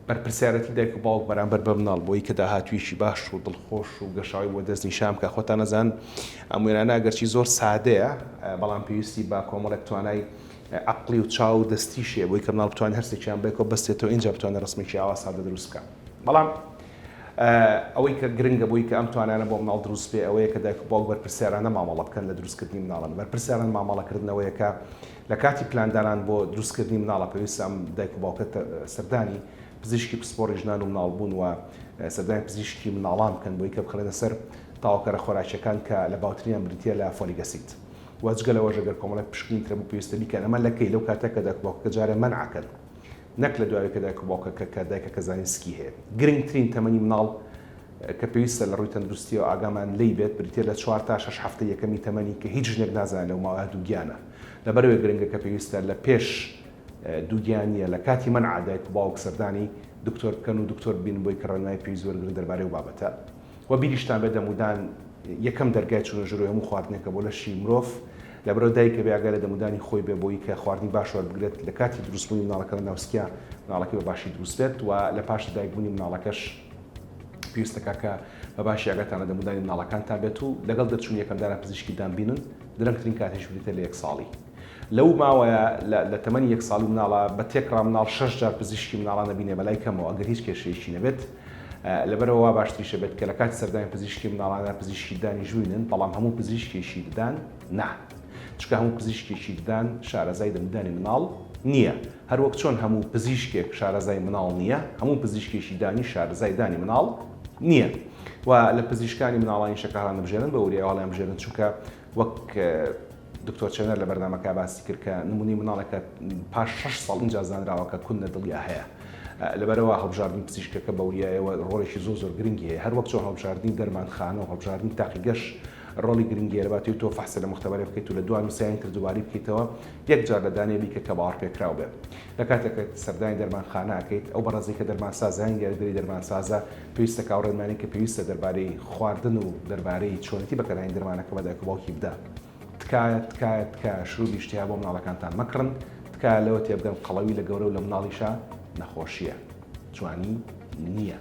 بەرپرسیارەتی دایک و باوک بەرامبەر بە مناڵ بۆی کە داهاتوویەکی باش و دڵخۆش و گەشاوەی بۆ دەستنیشان بکا. خۆتان ئەزانن ئەم وێنانە ئەگەرچی زۆر سادەیە بەڵام پێویستی بە کۆمەڵێک توانای عەقڵی و چاو و دەستیش هەیە بۆی کە مناڵ بتوانێت هەرسێکیان بەیەکەوە بەستێتەوە ئینجا بتوانێت ڕەسمێکی ئاوا سادە دروست بکا. بەڵام ئەوەی کە گرنگە بۆی کە ئەم توانانە بۆ مناڵ دروست بێ ئەوەیە کە دایک و باوک بەرپرسیارانە مامەڵە بکەن لە دروستکردنی مناڵان. بەرپرسیارانە مامەڵەکردن ئەوەیە کە لە کاتی پلاندانان بۆ دروستکردنی مناڵە پێویستە ئەم دایک و باوکە سەردانی پزیشکی پسپۆڕی ژنان و مناڵبوون و سەردانی پزیشکی مناڵان بکەن بۆی کە بخرێنە سەر تەواوکەرە خۆراکیەکان کە لە باوترینیان بریتیە لە folic acid و جگە لەوەش ئەگەر کۆمەڵێک پشکنین ترە بوو پێویستە بیکەن ئەمە لە کەی لەو کاتە کە دایک و باوکەکە جارێ مەنعەکەن نەک لە دوای کە دایک و باوکەکە کە دایکەکە زانی سکی هەیە گرنگترین تەمەنی مناڵ کە پێویستە لە ڕووی تەندروستیەوە ئاگامان لێی بێت بریتیە لە چوار تا شەش هەفتەی یەکەمی تەمەنی کە هیچ ژنێک نازانێت لەو ماوەیە دووگیانە لەبەرئەوەی گرنگە کە پێویستە لە پێش دووگیانیە لە کاتی مەنعا دایک و باوک سەردانی دکتۆر بکەن و دکتۆر ببینن بۆی کە ڕێنمایی پێویست وەرگرن دەربارەی ئەو بابەتە وە بیریشتان بێت دەمودان یەکەم دەرگای چوونە ژوورەوەی هەموو خواردنێکە بۆ لەشی مرۆڤ لەبەرئەوە دایک ئەبێ ئاگای لە دەمودانی خۆی بێ بۆی کە خواردنی باش وەربگرێت لە کاتی دروستبوونی مناڵەکە لە ناوسکیا مناڵەکەی بە باشی دروست بێت و لە پاش لەدایکبوونی مناڵەکەش پێویستە کاکە بە باشی ئاگاتان لە دەمودانی مناڵەکانتان بێت و لەگەڵ دەرچوونی یەکەم دانە پزیشکی دان بینن درەنگترین کاتیش بریتە لە یەک ساڵی لەو ماوەیە لە تەمەنی یەک ساڵی مناڵە بە تێکڕا مناڵ شەش جار پزیشکی مناڵان دەبینێ بەلای کەمەوە ئەگەر هیچ کێشەیەکی نەبێت لەبەرەوە وا باشتریشە بێت کە لە کاتی سەردانی پزیشکی مناڵانە پزیشکی ددانی ژوینن بەڵام هەموو پزیشکێکی ددان نا چونکە هەموو پزیشکێکی ددان شارەزای دەمودانی مناڵ نییە هەروەک چۆن هەموو پزیشکێک شارەزای مناڵ نییە، هەموو پزیشکێکی دانی شارەزای دانی مناڵ نییە. و لە پزیشکانی مناڵانیشە کە هەڵیانبژێرن بە وریایەوە هەڵیانبژێرن چونکە وەک دکتۆر چێنەر لە بەرنامەکە باسی کرد کە نمونەی مناڵێکە پاش شەش ساڵ ئینجا زانراوە کە کون لە دڵیا هەیە. لەبەرئەوە هەڵبژاردنی پزیشکەکە بە وریایەوە ڕۆڵێکی زۆر زۆر گرنگی هەیە هەروەک چۆن هەڵبژاردنی دەرمانخانە و هەڵبژاردنی تاقیگەش ڕۆڵی گرنگی هەیە لەباتی تۆ فەحسە لە موختەبەرێ بکەیت و لە دوان و سیان تر دووبارەی بکەیتەوە یەک جار لە دانەیە بیکە کە باوەڕپێکراو بێ. لە کاتێک کە سەردانی دەرمانخانە ئەکەیت، ئەو بەڕێزەی کە دەرمانسازە یان یاریدەری دەرمانسازە، پێویستە کە ئەو ڕێنمایانەی کە پێویستە دەربارەی خواردن و دەربارەی چۆنێتی بەکارهێنانی دەرمانەکە بە دایک و باوکی بدا. تکایە، تکایە، تکایە شروبی ئیشتیها بۆ مناڵەکانتان مەکڕن. تکایە لەوە تێبگەن قەڵەوی لە گەورە و لە مناڵیشا نەخۆشییە. جوانی نییە.